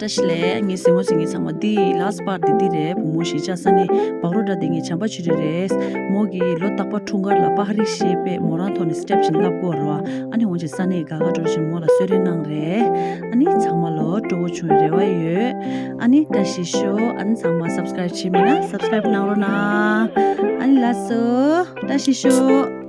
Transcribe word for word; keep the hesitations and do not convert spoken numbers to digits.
བཀྲ་ཤིས་བདེ་ལེགས། ངའི་གཟིགས་མོ་གཟིགས་མཁན་ཚང་མ། འདི་last part འདི་འདི་རེད། བུ་མོ་གཞིས་ཆགས་ས་གནས་བག་རོ་བཀྲ་དེ་ངའི་བྱམས་པ་ཆོས་སྒྲོན་རེད། མོ་གིས་ལོ་རྟག་པར་འཁྲུངས་སྐར་ལ་པར་རིས་ཤེས་པས་མོ་རང་ཐོག་ནས་སི་ཊེབ་བྱིན་ལབ་དགོས་རོ། ཨ་ནི་འོང་ཅིག་ས་གནས་དགའ་དགའ་སྤྲོ་བཞིན་མོ་ལ་གསོལ་རས་གནང་རེད། ཨ་ནི་ཚང་མ་ལོ་སྤྲོ་བོ་བྱུང་བའི་རེ་བ་ཡོད། ཨ་ནི་བཀྲ་ཤིས་ཤོག་ཨ་ནི་ཚང་མ་སབ་སི་ཀ་རེབ་བྱས་མེད་ན་སབ་སི་ཀ་རེབ་གནང་རོགས་གནང་། ཨ་ནི་ལགས་སོ། བཀྲ་ཤིས་ཤོག